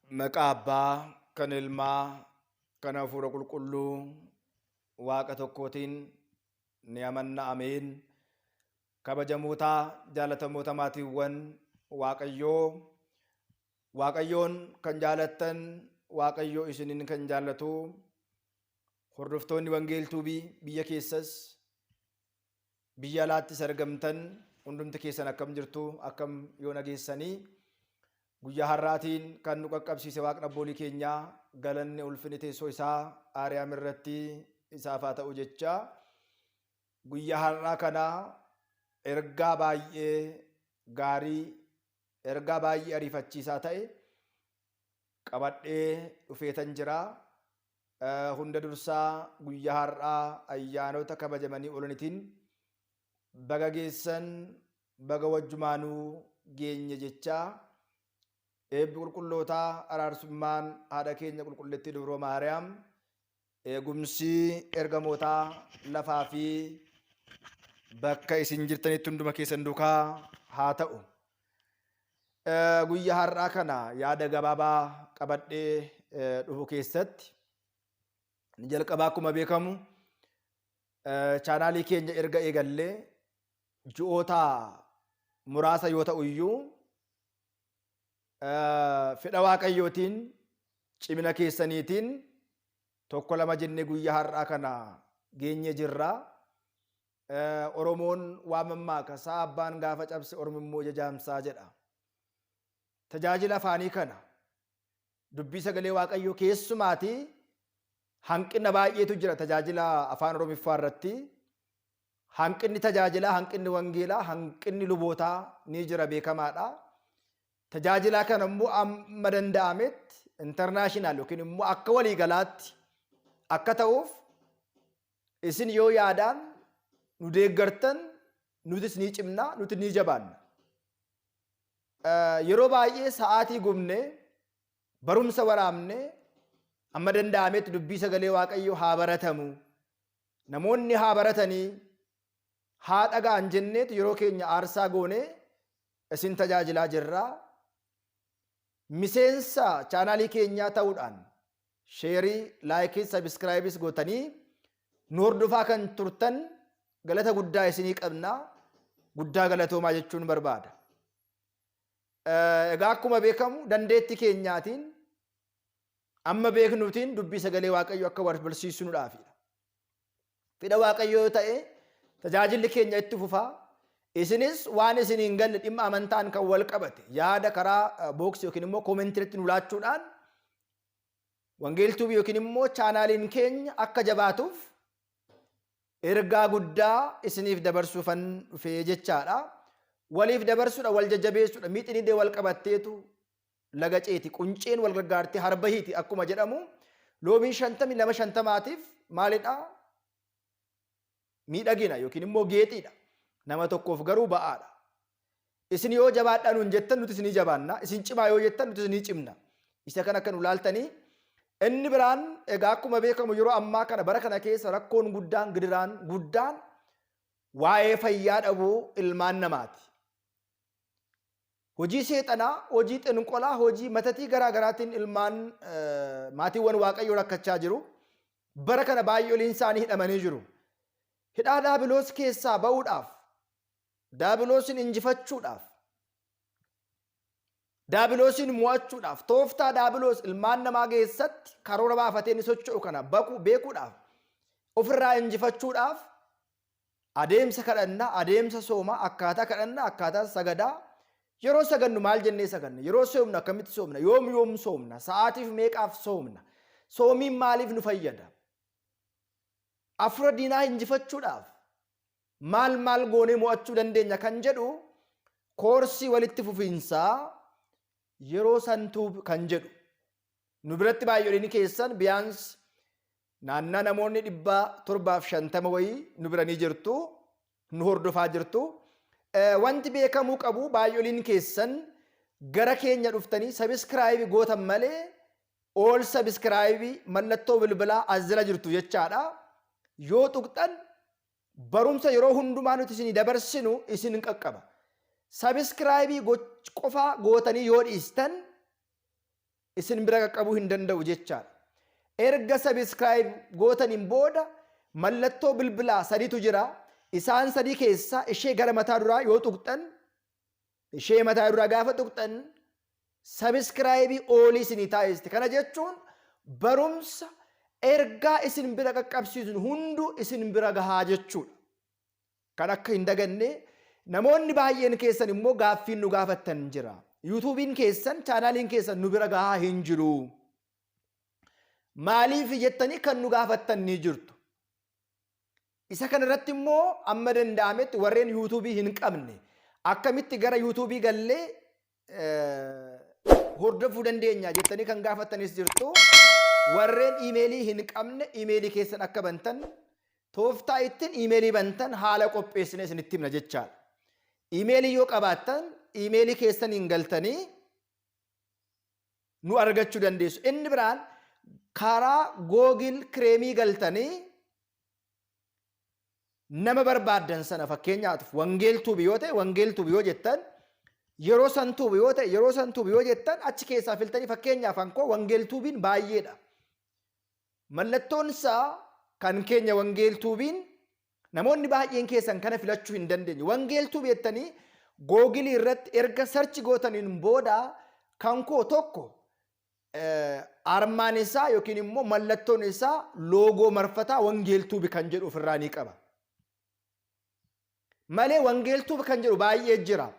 Maqaa Abbaa, kan Ilmaa, kan Hafuura Qulqulluu Waaqa tokkootiin ni amanna. Ameen. Kabajamoota jaalatamoota maatiiwwan Waaqayyoo, Waaqayyoon kan jaalattan, Waaqayyoo isiniin kan jaallatu, hordoftoonni Wangeel Tuubii biyya keessas biyya alaattis argamtan hundumti keessan akkam jirtu, akkam yoo nageessanii? Guyyaa har'aatiin kan nu qaqqabsiise Waaqni abboolii keenyaa galanni ulfinni teessoo isaa Aariyaam irratti isaaf haa ta'u jecha, guyyaa har'aa kana ergaa baay'ee gaarii, ergaa baay'ee ariifachiisaa ta'e qabadhee dhufeetan jira. Hunda dursaa guyyaa har'aa ayyaanota kabajamanii oolanitiin baga geessan, baga wajjumaanuu geenye jechaa, eebbi qulqullootaa, araarsummaan haadha keenya qulqulleettii Dubroo Maariyaam, eegumsi ergamootaa lafaa fi bakka isin jirtanitti hunduma keessan duukaa haa ta'u. Guyyaa har'aa kana yaada gabaabaa qabadhee dhufu keessatti inni jalqabaa akkuma beekamu chaanaalii keenya erga eegallee ji'oota muraasa yoo ta'u iyyuu, fedha Waaqayyootiin, cimina keessaniitiin tokko lama jennee guyyaa har'aa kana geenyee jirra. Oromoon waa mammaaka, sa'a abbaan gaafa cabse ormi immoo ija jaamsaa jedha. Tajaajila afaanii kana, dubbii sagalee Waaqayyoo keessumaatii hanqina baay'eetu jira tajaajila afaan Oromiffaa irratti. Hanqinni tajaajilaa, hanqinni wangeelaa, hanqinni lubootaa ni jira, beekamaadha. Tajaajilaa kana immoo amma danda'ametti international yookiin immoo akka waliigalaatti akka ta'uuf isin yoo yaadaan nu deeggartan nutis ni cimna, nuti ni jabaanna. Yeroo baay'ee sa'aatii gubne, barumsa waraabne, amma danda'ametti dubbii sagalee Waaqayyoo haa baratamu, namoonni haa baratanii, haa dhaga'an jenneetu yeroo keenya aarsaa goonee isin tajaajilaa jirra. Miseensa chaanaalii keenyaa ta'uudhaan sheerii, laayikii, sabiskiraayibis gootanii nu hordofaa kan turtan galata guddaa isinii qabna. Guddaa galatoomaa jechuun barbaada. Egaa akkuma beekamu dandeettii keenyaatiin amma beeknuutiin dubbii sagalee Waaqayyoo akka barsiisnuudhaafidha. Fedha Waaqayyoo yoo ta'e tajaajilli keenya itti fufaa. Isinis waan isin hin galle, dhimma amantaan kan wal qabate, yaada karaa booksii yookiin immoo koomentiitti nu laachuudhaan Wangeel Tuubii yookiin immoo chaanaaliin keenya akka jabaatuuf ergaa guddaa isiniif dabarsuufan dhufee jechaadha. Waliif dabarsuudha, wal jajjabeessuudha. Miixin hidhee wal qabatteetu laga ceeti, qunceen wal gargaartee harba hiiti akkuma jedhamu, loomiin 52 50tiif maalidha? Miidhagina yookiin immoo geexiidha. Nama tokkoof garuu ba'aadha. Isin yoo jabaadhaa nuun jettan nutis ni jabaanna. Isin cimaa yoo jettan nutis ni cimna. Isa kana akka nu laaltanii. Inni biraan egaa akkuma beekamu yeroo ammaa kana, bara kana keessa rakkoon guddaan, gidiraan guddaan waa'ee fayyaa dhabuu ilmaan namaati. Hojii seexanaa, hojii xinqolaa, hojii matatii garaa garaatiin ilmaan maatiiwwan Waaqayyoo rakkachaa jiru. Bara kana baay'oliin isaanii hidhamanii jiru. Hidhaa daabiloos keessaa ba'uudhaaf, daabiloosiin injifachuudhaaf, daabiloosiin mo'achuudhaaf, tooftaa daabiloos ilmaan namaa keessatti karoora baafatee inni socho'u kana baquu beekuudhaaf, ofirraa injifachuudhaaf adeemsa kadhannaa, adeemsa soomaa, akkaataa kadhannaa, akkaataa sagadaa, yeroo sagannu maal jennee saganna, yeroo soomnu akkamitti soomna, yoom yoom soomna, sa'aatiif meeqaaf soomna, soomiin maaliif nu fayyada, afura diinaa injifachuudhaaf maal maal goonee mo'achuu dandeenya kan jedhu koorsii walitti fufiinsaa yeroo santuu kan jedhu nu biratti baay'ooliin keessan biyaans naannaa namoonni 750 wayii nu bira ni jirtu, nu hordofaa jirtu. Wanti beekamuu qabu baay'oliin keessan gara keenya dhuftanii sabiskiraayibii gootan malee ool sabiskiraayibii mallattoo bilbilaa as jala jirtu jechaadha. Yoo tuqxan barumsa yeroo hundumaa nuti isinii dabarsinu isin qaqqaba. Sabiskiraayibii qofaa gootanii yoo dhiistan isin bira qaqqabuu hin danda'u jechaadha. Erga subscribe gootaniin booda mallattoo bilbilaa sadiitu jira. Isaan sadii keessaa ishee gara mataa duraa yoo tuqxan, ishee mataa duraa gaafa tuqxan, subscribe all isinii taasisti. Kana jechuun barumsa ergaa isin bira qaqqabsiisnu hunduu isin bira gahaa jechuudha. Kan akka hin daganne, namoonni baay'een keessan immoo gaaffiin nu gaafattan jira. YouTubeiin keessan, channeliin keessan nu bira gahaa hin jiru. Maaliif jettanii kan nu gaafattan ni jirtu. Isa kanarratti immoo amma danda'ametti warreen YouTubeii hin qabne akkamitti gara YouTubeii gallee hordofuu dandeenya jettanii kan gaafattanis jirtu. Warreen emailii hin qabne emailii keessan akka bantan, tooftaa ittiin emailii bantan haala qopheessine isinitti himna jechaadha. Emailii yoo qabaattan emailii keessaniin galtanii nu argachuu dandeessu. Inni biraan karaa Google Chromeii galtanii nama barbaaddan sana, fakkeenyaaf Wangeel Tube yoo ta'e, Wangeel Tube yoo jettan, Yeroo San Tube yoo ta'e, Yeroo San Tube yoo jettan, achi keessaa filtanii, fakkeenyaaf hankoo Wangeel Tubeiin baay'eedha. Mallattoon isaa kan keenya Wangeel Tubeiin namoonni baay'een keessan kana filachuu hin dandeenye. Wangeel Tube jettanii Googleii irratti erga search gootaniin booda kan koo tokko armaan isaa yookiin immoo mallattoon isaa logo marfataa Wangeel Tube kan jedhu ofirraa ni qaba. Malee Wangeel Tube kan jedhu baay'ee jira.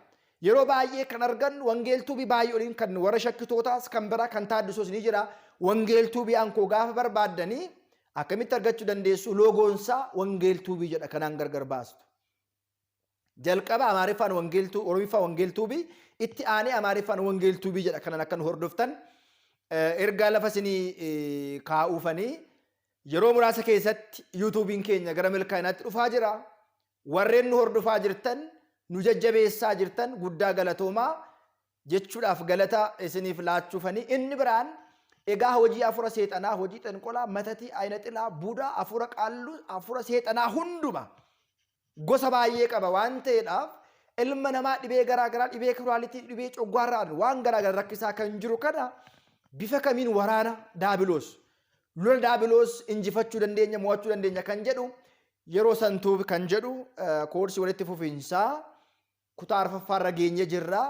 Yeroo baay'ee kan argannu Wangeel Tubeii baay'ee oliin kan warra shakkitootaas kan biraa kan taaddisoos ni jira. Wangeel Tubeii ankoo gaafa barbaaddanii akkamitti argachuu dandeessu? Logoonsaa Wangeel Tubeii jedha, kanaan gargar baastu. Jalqaba Amaariffaan Wangeeltuu, Oromiffaan Wangeel Tubeii, itti aanee Amaariffaan Wangeel Tubeii jedha. Kanan akka nu hordoftan ergaa lafa isinii kaa'uufanii, yeroo muraasa keessatti YouTubeiin keenya gara milkaa'inaatti dhufaa jira. Warreen nu hordofaa jirtan, nu jajjabeessaa jirtan, guddaa galatoomaa jechuudhaaf galata isiniif laachuufanii. Inni biraan egaa hojii afura seexanaa, hojii xanqolaa, matatii, ayina xilaa, budaa, afura qaalluu, afura seexanaa hunduma gosa baay'ee qaba waan ta'eedhaaf, ilma namaa dhibee garaa garaa, dhibee kuraalitii, dhibee coggaarraan, waan garaa garaa rakkisaa kan jiru kana bifa kamiin waraana daabiloos, lola daabiloos injifachuu dandeenya, mo'achuu dandeenya kan jedhu, Yeroo San Tube kan jedhu courseii walitti fufiinsaa kutaa arfaffaarra geenye jirra.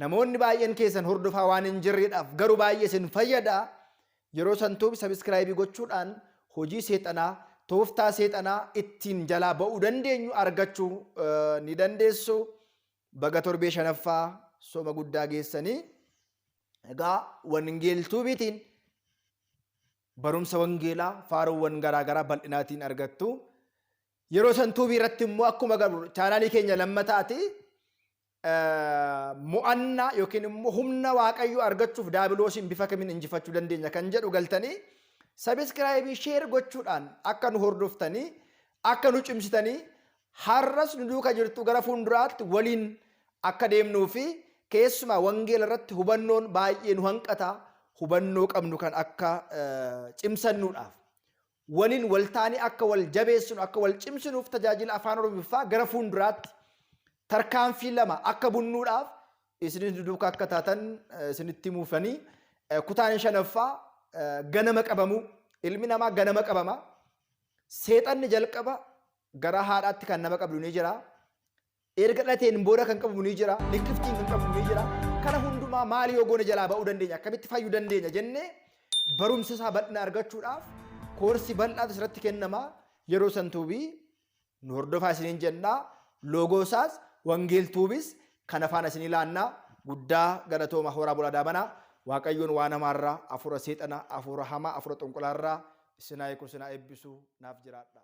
Namoonni baay'een keessan hordofaa waan hin jirreedhaaf, garuu baay'ee isin fayyada. Yeroo San Tube subscribeii gochuudhaan hojii seexanaa, tooftaa seexanaa ittiin jalaa ba'uu dandeenyu argachuu ni dandeessu. Baga torbee shanaffaa sooma guddaa geessanii. Egaa Wangeel Tubeiitiin barumsa wangeelaa, faaruuwwan garaagaraa bal'inaatiin argattu. Yeroo San Tubeii irratti immoo akkuma garu channelii keenya lammataati, mo'annaa yookiin immoo humna Waaqayyoo argachuuf daabiloosiin bifa kamiin injifachuu dandeenya kan jedhu galtanii subscribeii, share gochuudhaan akka nu hordoftanii, akka nu cimsitanii, har'as nu duuka jirtu, gara fuulduraatti waliin akka deemnuu fi keessumaa wangeela irratti hubannoon baay'ee nu hanqata, hubannoo qabnu kan akka cimsannuudhaaf, waliin waltaanii akka wal jabeessinu, akka wal cimsinuuf, tajaajila afaan Oromiffaa gara fuulduraatti tarkaanfii lama akka bunnuudhaaf isinis nu duukaa akka taatan isinitti himuufanii, kutaan shanaffaa ganama qabamu. Ilmi namaa ganama qabama. Seexanni jalqaba gara haadhaatti kan nama qabdu ni jira. Erga dhalateen booda kan qabu ni jira. Likkiftiin kan qabu ni jira. Kana hundumaa maali yoo goone jalaa ba'uu dandeenya? Akkamitti fayyuu dandeenya jennee barumsa isaa bal'ina argachuudhaaf courseii bal'aatu asirratti kennama. Yeroo San Tubeii nu hordofaa isiniin jennaa. Logo isaas Wangeel Tubeis kan afaan isinii laannaa. Guddaa galatooma, horaa bulaa daabanaa. Waaqayyoon waan hamaarraa, hafuura seexanaa, hafuura hamaa, hafuura xonqolaarraa isinaa eegu, isinaa eebbisu, naaf jiraadha.